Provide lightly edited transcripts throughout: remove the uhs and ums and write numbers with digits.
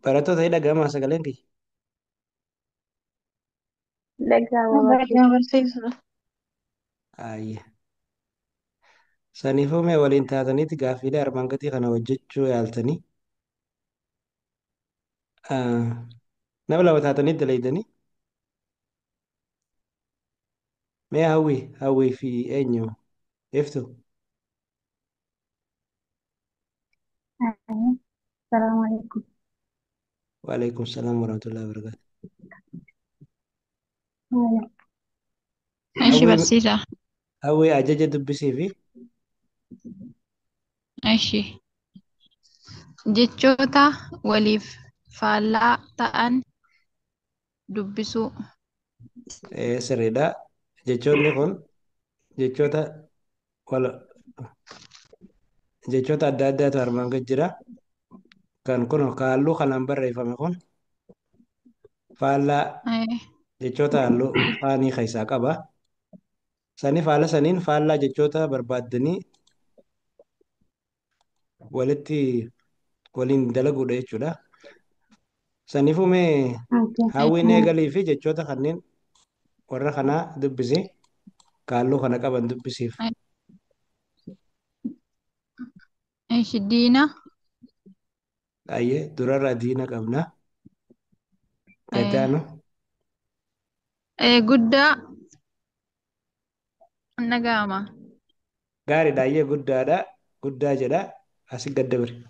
Barattoota ni dhaga'amaa sagaleen kiyya? Dhaga'ama Baay'ee barsiisa. barsiisa. Ayya. Saniifuu mee waliin taataniiti gaaffiilee armaan gadii kana hojjechuu yaaltanii nama lama taatanii dalaydanii mee hawwii fi eenyu iftu. Assalamu alaikum. Waalaikum salaam warahmatullahi wabarakatuh. Ishi Hawwii barsiisa. hawwii ajaja dubbisii fi Ishi. Jechoota waliif faallaa ta'an dubbisuu. Sirriidha. Jechoonni kun jechoota wal jechoota adda addaatu armaan gad jira. Kan kun halluu kanaan barreeffame kun faallaa jechoota halluu faanii keessaa qaba. Saniif haala saniin faallaa jechoota barbaaddanii walitti waliin dalaguudha jechuudha. Saniifuu mee hawwiin eegalii fi jechoota kanneen warra kanaa dubbisi halluu kana qaban dubbisiif. Ishi diina. Ayyee durarraa diina qabna. Gadaanu Guddaa dhaga'ama. Gaariidha. Ayyee guddaadha. Guddaa jedha. Asi gad dabri.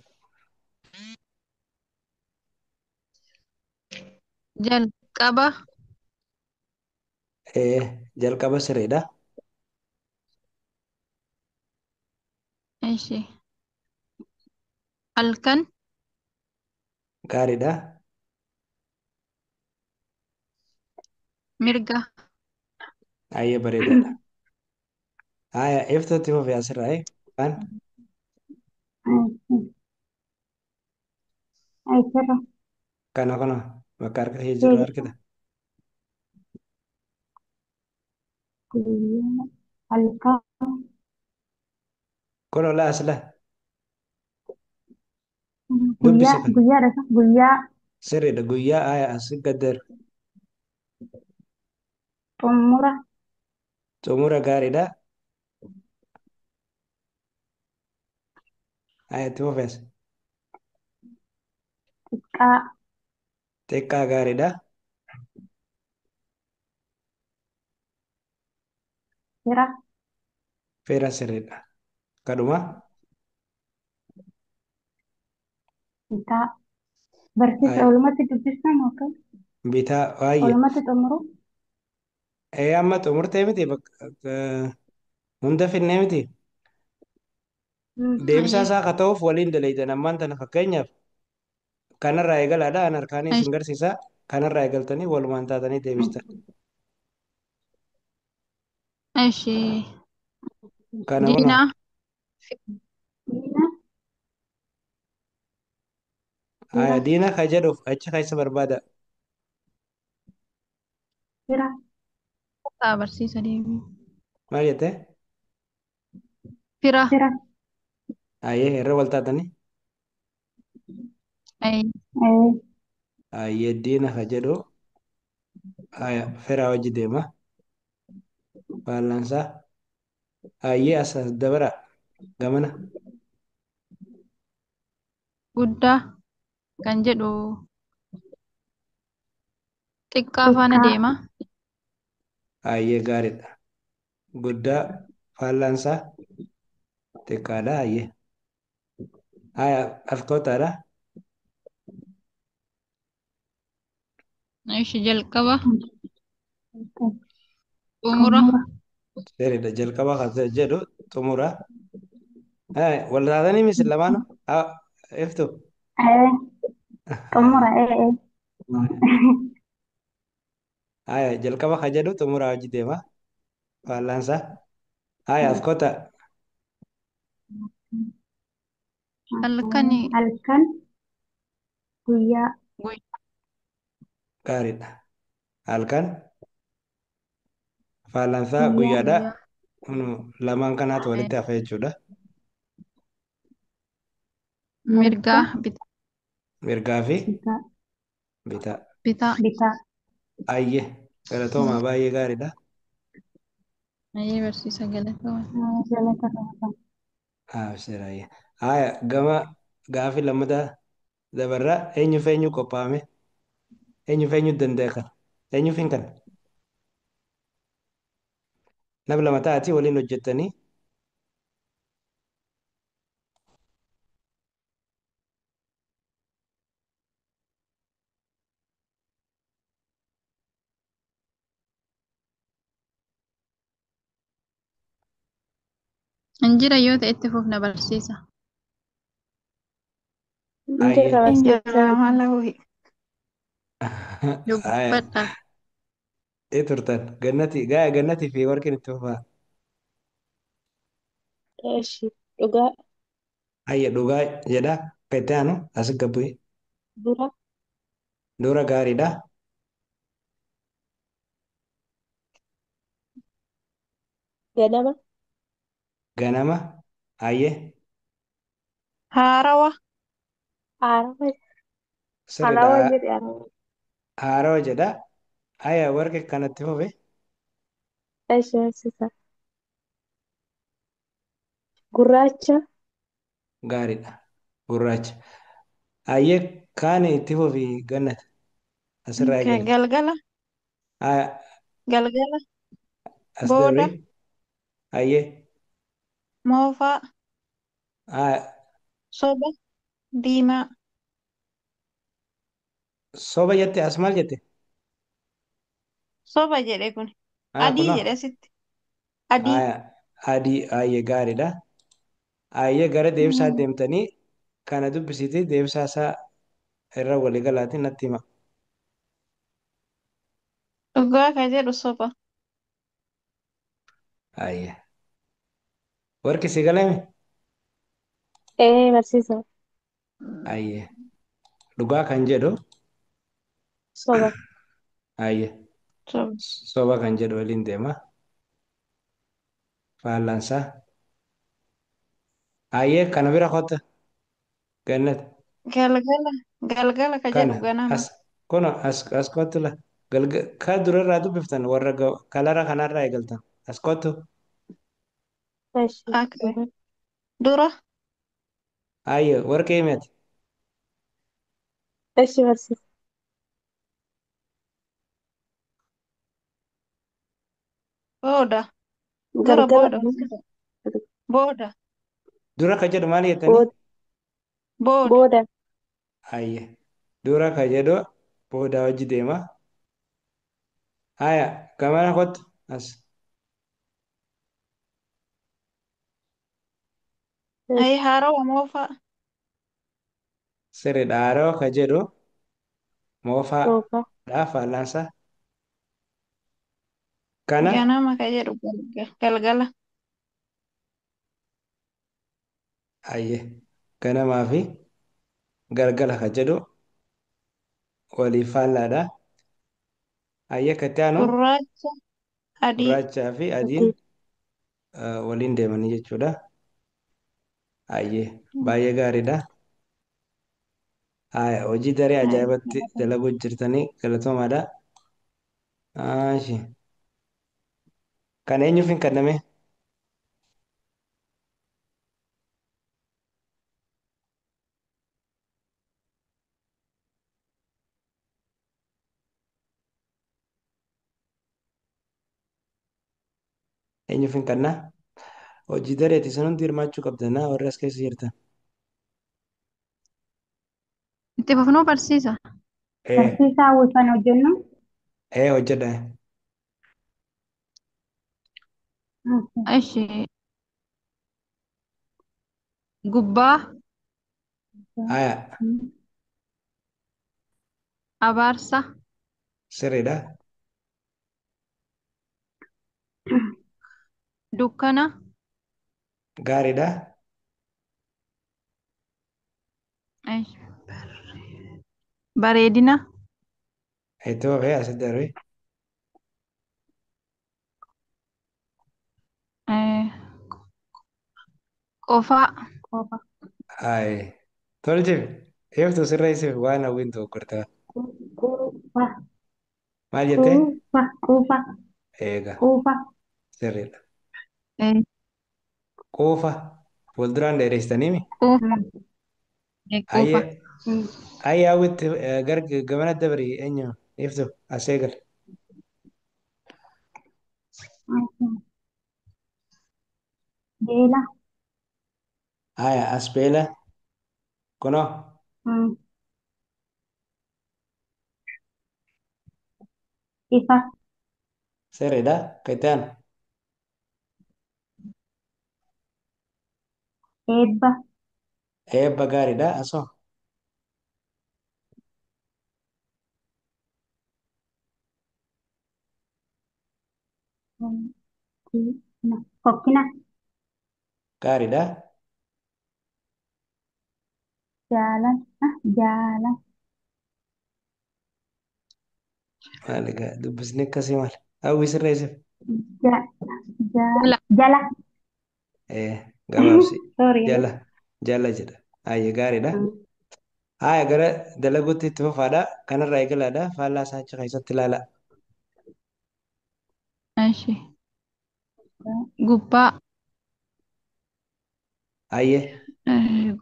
Jalqaba. Jalqaba sirriidha. Ishi. Halkan. Gaariidha. Mirga. Ayyee bareedaadha. Haya iftuutti fufi asirraa waan Asirra. Kana kana bakka harka kee jiru argita. Guyyaa halkan. Kun olaa asla dubbisi Guyyaa kan guyyaadha guyyaa. Sirriidha guyyaa. Haya asi gaddeer. Xumura. Xumura gaariidha. Haya itti fufi as. Xiqqaa. Xiqqaa gaariidha. Fira. Fira sirriidha. Kadhuma. Bitaa. Barsiisa Haya walumatti dubbisna moo akkam? Bitaa baay'ee. Walumatti xumuru. Amma xumurtee miti bakka hunda finnee miti. Deebisaa isaa akka ta'uuf waliin dalaydan ammaan tana fakkeenyaaf kanarraa eegalaadha. An harkaanii isin garsiisa. Kanarraa eegaltanii walumaan taatanii deebistan. Ishi. Kana kunoo. Diina. Diina. Haya Fira. Diina ka jedhuuf achi keessa barbaada. Fira. Taa barsiisa deebii. Maal jettee? Fira. Fira. Ayyee irra wal taatanii. Ayyee diina ka jedhu haya fira wajji deema. Faallansaa. Ayyee as as dabara gamana. Guddaa kan jedhu xiqqaa faana Xiqqaa. deema. Ayyee gaariidha. Guddaa faallansaa xiqqaadha. Ayyee. Haya as kootaadha. Ishi jalqaba. Xumura. Xumura. Sirriidha. Jalqaba kan jedhu xumura. Haya wal taatanii misin lamaanu. Iftu. Xumura. Haya jalqaba kan jedhu xumura wajji deema. Faallansaa. Haya as koota. Halkan. Halkan. Guyyaa. Guyyaa. Gaariidha. Halkan faallansaa Guyyaa. guyyaadha. Guyyaa. Lamaan kanaatu walitti hafa jechuudha. Mirga. Mirga. Bitaa. Mirgaa fi Bitaa. bitaa. Bitaa. Bitaa. Ayyee galatoomaa baay'ee gaariidha. Ayyee barsiisa galatooma. Galata qaba. Abshir ayyee. Haya gama gaafii lammataa dabarraa eenyuuf eenyu qophaa'ame? Eenyuuf eenyu danda'e kana? Eenyuuf hin kana? Nama lama ta'atii waliin hojjettanii Injira yoo ta'e itti fufna barsiisa. ayyee. Injira Injira barsiisaa. maala ho'i. Haya Dubbadha. ee turtan gannati gaaya gannatii fi warqin itti fufaa. Eshi dhugaa Ayyee dhugaa jedha akka itti aanu as gabbu'e dura dura gaariidha. ganama Ganama ayyee Haarawa. haarawa sirriidha harawa jedhe harawa. haarawa jedha. Haya warqi kanatti fufe Eshi barsiisaa. Gurraacha gaariidha gurraacha. Ayyee kaan itti fufi gannati asirraa Okay, eegalti. Galgala. Haya Galgala. as Booda. dabri ayyee Moofaa. haya Soba. Diimaa. soba jette as maal jette? Soba jedhe kun. Haya Adii kunoo jedhe asitti. Adii. haya adii ayyee gaariidha. Ayyee gara deebisaa deemtanii kana dubbisiitii deebisaa isaa irra walii galaatiin natti hima. Dhugaa ka jedhu soba. Ayyee warqi si galame? ee barsiisaa Ayyee dhugaa kan jedhu soba ayyee Soba. soba kan jedhu waliin deema faallansaa. Ayyee kana bira kottu gannati. Galgala. Galgala ka jedhu Kana ganama. as kun as as kottu la galga ka durarraa dubbiftan warra kalara kanarraa eegaltan as kottu eshi Okay. Dura. ayyee warqee himati eshi barsiisaa Booda. Dura galgala booda barsiisa. Booda. dura ka jedhu maal jettanii booda Booda. booda ayyee dura ka jedhu booda wajji deema haya gamana kottu as Ayi eshi haarawa moofaa. sirriidha haaroo ka jedhu moofaa moofaa dhaa faallansaa kana Ganama ka jedhu galgala. ayyee ganamaa fi galgala ka jedhu walii faallaadha ayyee katti aanu Gurraacha. Adii. gurraachaa fi adiin adii waliin deemanii jechuudha. Ayyee baay'ee gaariidha. Haya hojii daree ajaa'ibatti dalaguu jirtanii galatoomaadha. Ashi kan eenyuuf hin kenname? Eenyuuf hin kennaa? Hojii dareeti isin hundi hirmaachuu qabdanaa warri as keessa jirtan. Itti fufnuu barsiisa. Ee Barsiisaa hawwifan hojjennu. ee hojjedha. Okay. Ishi gubbaa Haya abaarsa sirriidha. dukkana Gaariidha. Ishi, bareedina Itti fufee asitti darbe. eh, qofaa Qofa. Ayi tolchiif. Iftu sirreessiif waan hawwiin dogoggorte. Quufa. Maal jettee? Quufa. Quufa. Eega Quufa. sirriidha. Eh, Quufa fuulduraan dheeressitaniimi. Quufa. Quufa. Ayyee ayyee hawwitti gara gamana dabri eenyu iftu as eegal. Beela. Haya as beela kunoo Ifa. sirriidha. Kaitaan Eebba. eebba gaariidha. Asoo Fokkina. gaariidha. Jaalala. Jaalala. Maal egaa dubbisni akkasii maal? Hawwi sirreessiif. Ja. Ja. Jala. Jala. Gabaabsi Sorry. jala jala jedha. Ayyee gaariidha. Haya gara dalaguutti itti fufaadha. Kanarraa eegalaadha. Faallaa isaa achi keessatti ilaala. Eshi. Gubbaa. Ayyee Eh,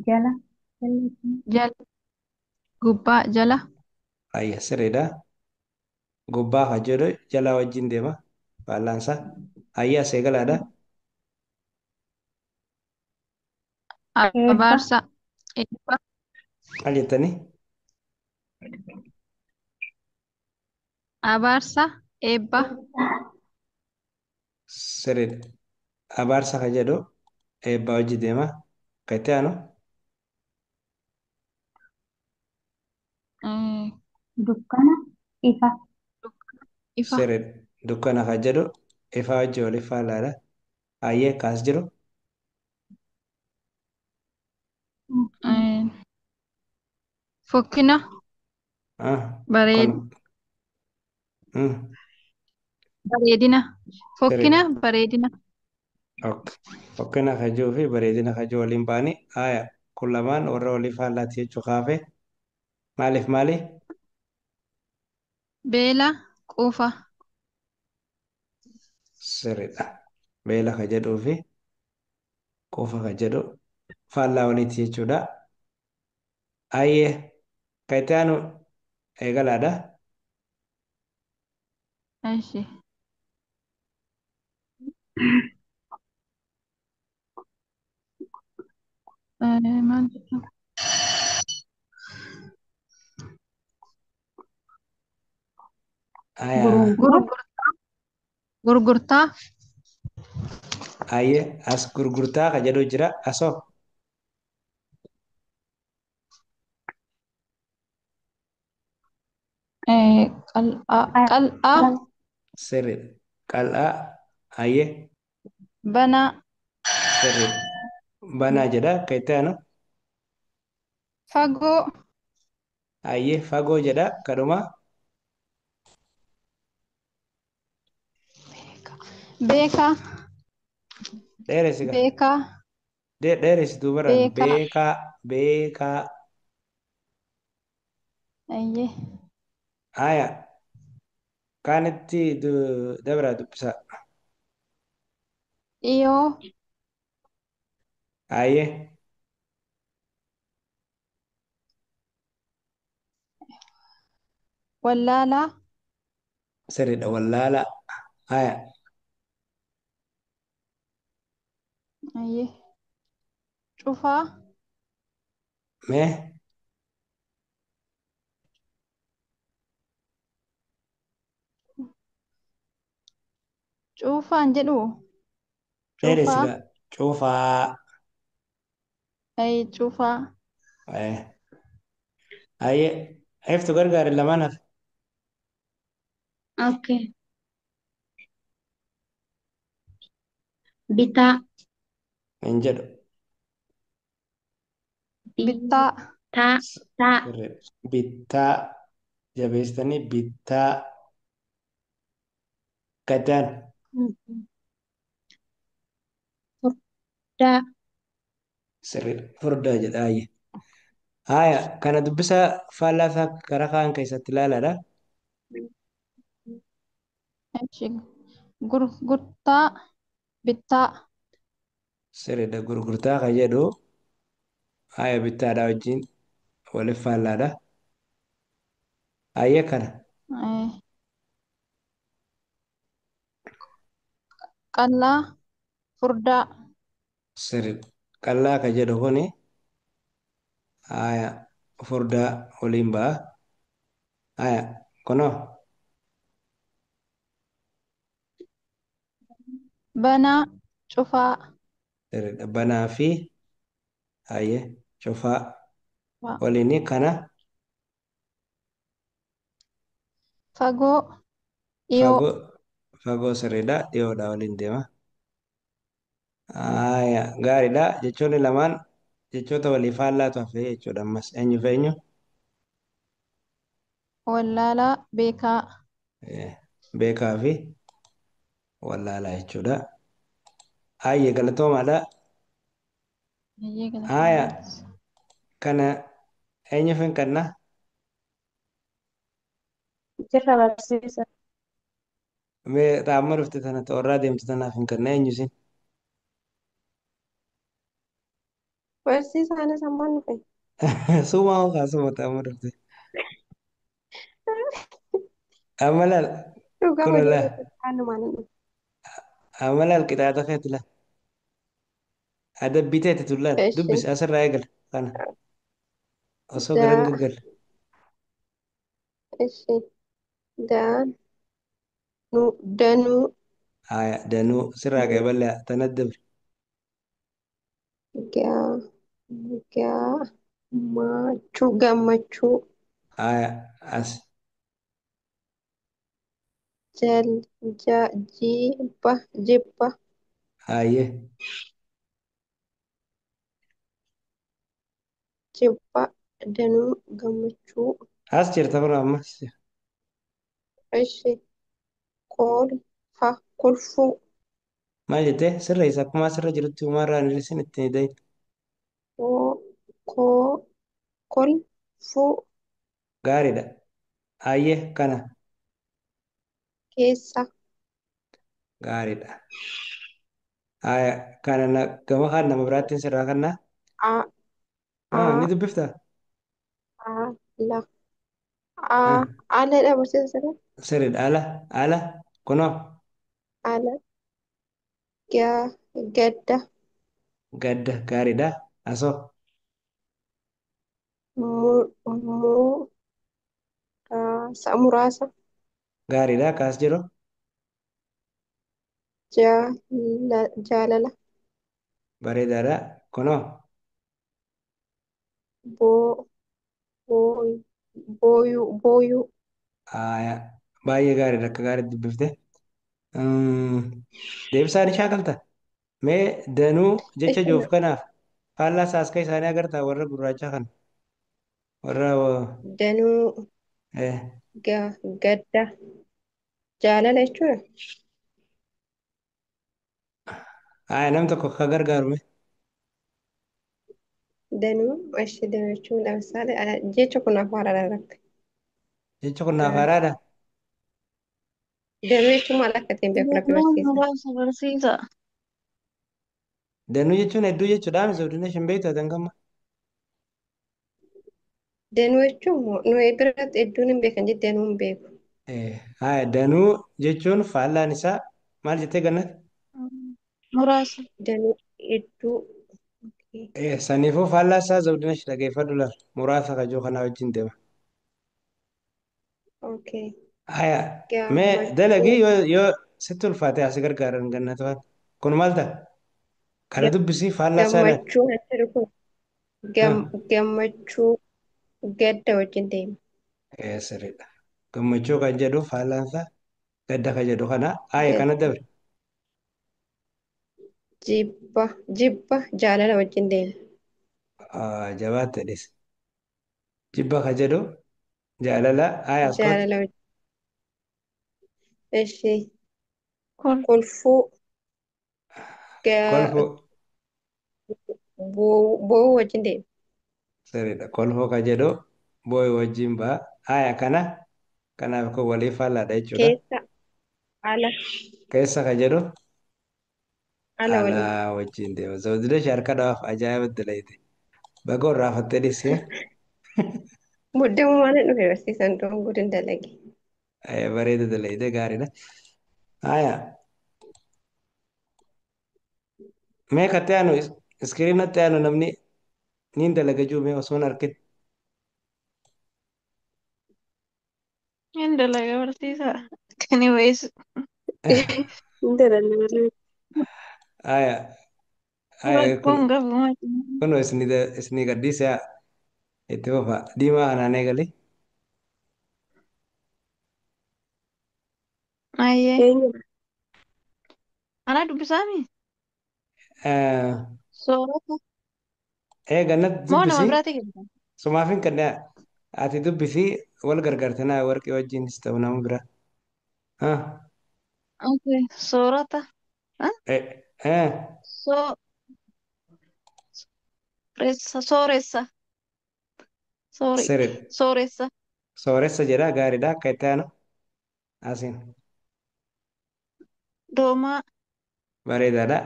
Jala. Jala. Gubbaa jala. ayyee sirriidha. Gubbaa kan jedhu jala wajjin deema. Faallaan isaa. Ayyee as eegalaadha. Eebba. Abaarsa. Eebba. Maal jettanii? Abaarsa. Eebba. Sirriidha. Abaarsa kan jedhu eebbaa wajji deema. Kan itti aanu Eh, Dukkana. Ifa. Ifa. sirriidha. Dukkana kan jedhu ifaa wajji waliif faallaadha. Ayyee kaas jiru. Eh, Fokkina. Ah, Bareed kun. Mm, Bareedina. Fokkina. sirriidha. Bareedina. Ok. Fokkina kan jiruu fi bareedina kan jiru waliin ba'anii. Haya kun lamaan warra waliif faallaati jechuu kaafe. Maaliif maali? Beela. Quufa. Sirriidha. Beela kan jedhuu fi quufa kan jedhu faallaa waliiti jechuudha. Ayyee kan itti aanu eegalaadha. Eshi. Maal jedhama? Haya Gurgura. Gurgurtaa. Gurgurtaa. ayyee as gurgurtaa kan jedhu jira. Asoo Qal'aa. Qal'aa. Qalama. sirriidha. Qal'aa ayyee Banaa. sirriidha. Banaa jedha. Kan itti aanu Fagoo. ayyee fagoo jedha. Kadhuma Beekaa. dheeressi gaa. Beekaa. Dheeressi duubarraan Beekaa. beekaa beekaa. Ayyee. Haya kaanitti dabraa dubbisaa. Dhiyoo. Ayyee Wallaalaa. sirriidha wallaalaa. Haya Ayyee. Cufaa. mee Cuufaan jedhu. dheeressi Cufaa. gaa. Cufaa. Ayyee cufaa. Ayyee iftu gargaari lamaan hafe. Okay. Bitaa. Hin jedhu. Bittaa. Bitaa. Taa. Sirriidha. Bittaa jabeessitanii bittaa gadaan Furdaa. Sirriidha. Furdaa jedha hayyee. Haya, kana dubbisa faallaa isaa karaa kaan keessatti ilaalaadha. Eshi. Gurgurtaa. Bittaa. Sirriidha. Gurgurtaa kan jedhu haya bittaadha wajjin waliif faallaadha. Hayyee kana. Qal'aa. Furdaa. Sirriidha. Qal'aa kan jedhu kuni haya furdaa waliin ba'a. Haya kunoo Banaa. Cufaa. sirriidha. Banaa fi hayyee cufaa waliin kana Fagoo. Dhiyoo. fagoo fagoo sirriidha. Dhiyoodha waliin deema. Haya gaariidha. Jechoonni lamaan jechoota walii faallaatu hafee jechuudha ammas eenyu fi eenyu? Wallaalaa. Beekaa. Beekaa fi wallaalaa jechuudha. Hayyee galatoomaadha. Hayyee Haya galatoomaa. kana eenyuuf hin kenna? Jirra barsiisa. Mee taa'amma dhufte tana toorraa deemtu tanaaf hin kenna eenyu isin? Barsiisaanis ammaan dhufe. Suuma hoo kaasuma taa'amma dhufte. Amma laal Dhugaa kun hojii laal kaanumaan hin dhufe. amma laal qixaaxa keeti laal adabbii teeti tun laal Eshi. dubbisi asirraa eegala kana osoo garan Daa. gaggala. Eshi. Daa. Nu. Danuu. Haya danuu sirraa qeeballee tana dabri. Gaa. Gaa. Maachuu. Gammachuu. Haya as Jal. Ja. Jibba. Jibba. hayyee Jibba. Danuu. Gammachuu. as jirta kun ammas. Eshi. Kolfa. Kolfuu. Maal jettee sirreessa akkuma asirra jirutti uumarraa hin hir'isin ittiin hidayin. Koo. Koo. Kolfuu. Gaariidha. Hayyee kana Keessa. gaariidha. Haya kana gama kaan nama biraattiin sirraa kannaa. A. Ah, ni A. dubbiftaa? A. La. A. Aladha barsiisa. Sirriidha. Ala ala kunoo Ala. Ga. Gadda. gadda gaariidha. Asoo Mu. Muraasa. Muraasa. gaariidha. Kaas jiru Jaalala. bareedaadha. Kunoo Boo. Booy. Booyuu. Booyuu. haya baay'ee gaariidha. Akka gaariitti dubbifte. Deebisaa ni shaakalta. Mee danuu jecha Eshi. joof kanaaf faallaa saaska isaanii agartaa warra gurraachaa kana warra Danuu. eh, Ga. Gadda. Jaalala jechuudha. haya nam tokko akka gargaaru mee Danuu. Eshi danuu jechuun ለምሳሌ jecha kun afaan irratti. jecha kun naaf haaraadha. Danuu jechuun maal akka ta'e hin beeku rabbi Danuu barsiisa. muraasa barsiisa. Danuu jechuun hedduu jechuudha. Misoomdina shin beektu ati hangama. Danuu jechuun nuyi biratti hedduun hin beekan jettee danuu hin beeku. Haya danuu jechuun faallaan isaa maal jettee gannate? Muraasa. Danuu hedduu. Saniifuu faallaa isaa zawdina shi dhageeffadhu laal muraasa kajoo kanaa wajjin deema. Okay. Haya mee dalagii Gammachuu. yoo sitti ulfaate asi gargaaran gannate waan kun maal ta'a? Kana dubbisii faallaa isaa ilaali. Gammachuu kan jedhu kun gammachuu gadda wajjin deema. Sirriidha. Gammachuu kan jedhu faallaan isaa gadda kan jedhu kana haya kana Gadda. dabre. Jibba. Jibba jaalala wajjin deema. Jabaatte dhis. Jibba kan jedhu jaalala haya as kootu. Jaalala wajjin. Eshi. Kol. Kolfuu. Kolfuu. Boo'uu wajjin deema. Sirriidha. Kolfoo ka jedhu boo'ii wajjin ba'a. Haya kana kanaaf kun waliif faallaadha jechuudha. Keessa ala Keessa ka jedhu ala waliin. alaa wajjin deema. Zawdilesh harka dhawaaf ajaa'iba dalayte. Baga irraafattee dhissee. Muddamuu waan dhufe barsiisan dhunguu dalage. Bareeda dalayte gaariidha. Haya mee katti aanu iskiriinatti aanu namni niin dalaga jiru mee osoo hin argin. Hin dalaga barsiisaa. Anyways, Hin dalagne. Haya haya kun rakkoon qabu maali? kun isinii gadhiisee itti fufa. Diimaa kanaan eegali. Ayyee. Eenyudha? Anaa dubbisaami? Soorata. Gannat Moo nama dubbisi. biraati kenna? Sumaafin kan ati dubbisi wal gargaartanaa warqii wajjinis ta'u nama bira. Ah, Okay. Soorata. Ah? eh, eh, So ressa sooressa. Sorry. Sirriidha. Sooressa. Sooressa jedha gaariidha akka itti aanu asiin Doomaa. bareedaadha.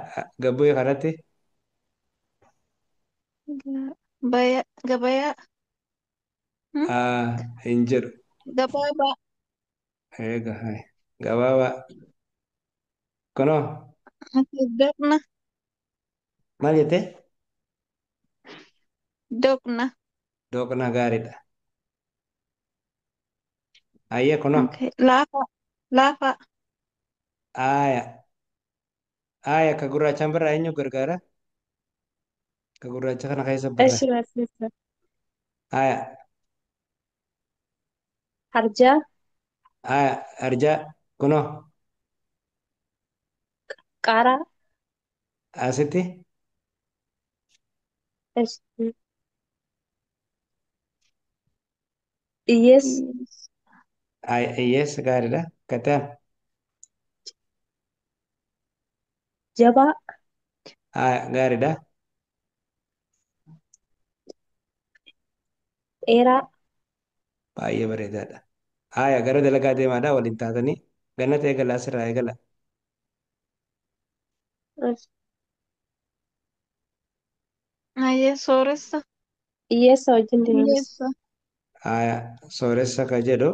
Gabbuu kanatti Baya gabayaa. Hmm? Hin jedhu. Gabaabaa. Eega hai. Gabaabaa. Kunoo Okay. Doqna. maal jettee? Doqna. Doqna gaariidha. Ayyee kunoo. Okay. Laafaa. Laafaa. Aaya. Aaya ka gurraachaan birraa eenyu gargaara? Ka gurraacha kana keessa birraa. Eshi barsiisa. Aaya. Arjaa. Aaya. Arjaa. Kunoo Qaaraa. asitti. Eshi. Hiyyeessa. Aaya hiyyeessa gaariidha. Kataan. Jabaa. Aaya gaariidha. Dheeraa. Baay'ee bareedaadha. Aaya gara dalagaa deemaadha waliin taatanii gannata eegala asirraa eegala. Eshi. Ayyee sooressa. Hiyyeessa wajjin deema. Hiyyeessa. Aaya sooressa ka jedhu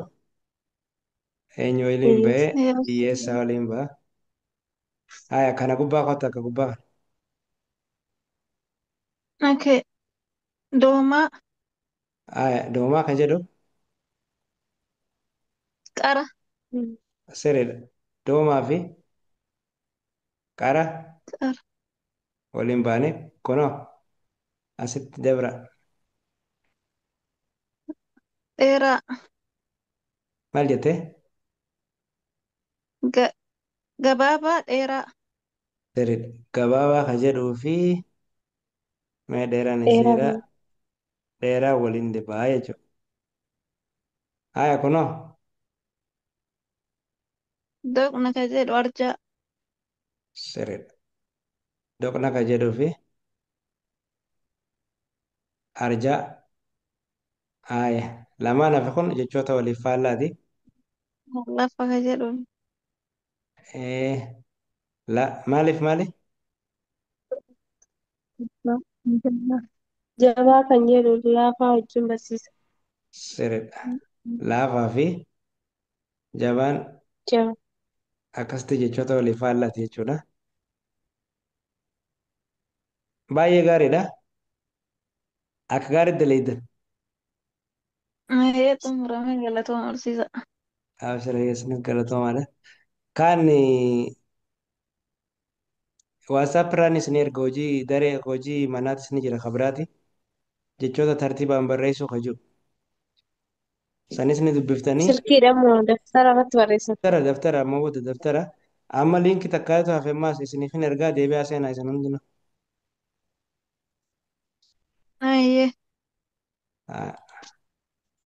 eenyu waliin ba'ee Hiyyeessa. Hiyyeessa. hiyyeessa waliin ba'a. Aaya kana gubbaa kottu akka gubbaa kana. Okay. Doomaa. Aaya doomaa ka jedhu Qara. sirriidha. Doomaa fi qara Qara. waliin ba'anii kunoo asitti dabra. Dheeraa. Maal jettee? Gabaabaa dheeraa. Sirriidha. Gabaabaa ka jedhuu fi mee dheeraan Dheeraa. isiidha. Dheeraa waliin ba'aa jechuudha. Aaya kunoo Doqna ka jedhu arjaa. sirriidha. Doqna ka jedhuu fi arjaa. Aaya lamaan hafe kun jechoota waliif faallaati. Lafa ka jedhu. La maaliif maali? Jabaa kan jedhu laafaa wajjin barsiisa. Sirriidha. Laafaa fi jabaan Jaba. akkasitti jechoota waliif faallaati jechuudha. Baay'ee gaariidha. Akka gaariitti dalagdan. Ayyee xumuramee galatooma barsiisa. Abshira isinis galatoomaadha. Kaan WhatsApp irraan isin erga hojii daree hojii manaatis ni jira kabiraati. Jechoota tartiibaan barreessuu ka jiru. Sanis ni dubbiftanii Silkiidha moo daftara irratti barreessan? daftara daftara amma booda daftara amma liinkii takkaatu hafe ammaas isiniif hin ergaa deebi'aa seenaa isin hundinuu. Ayyee.